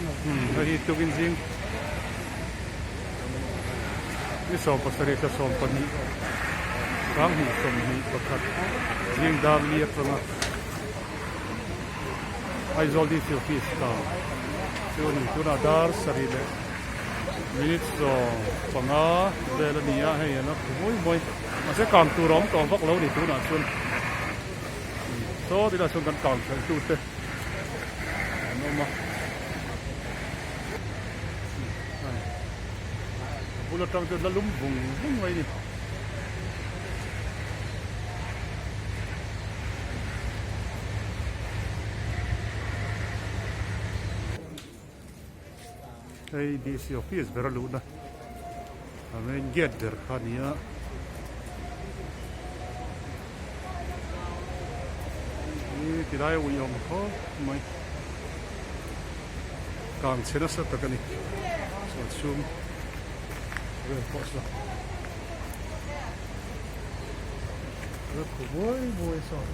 Hei hi tukin zing ni 17 thla 12 sanghnih 21 zing dar li atanga Aizawl DC office kang chu a ni. Tunah dar sarih leh minute 15 vel a ni a, hei an a phu mawi mawi. Mahse kang tur a awm tawh vak lo a ni tunah chuan. Saw tilai chuan kan kang thelh tute an awm a. A bul atang chuan la lum vung vung mai a ni. Hei DC office ber a luhna a main gate ber kha a ni a. Hi tilai a uiawm khawp mai. Kang chhe nasa tak a ni. Chuan chhung vel pawh saw a la khu buai buai saw.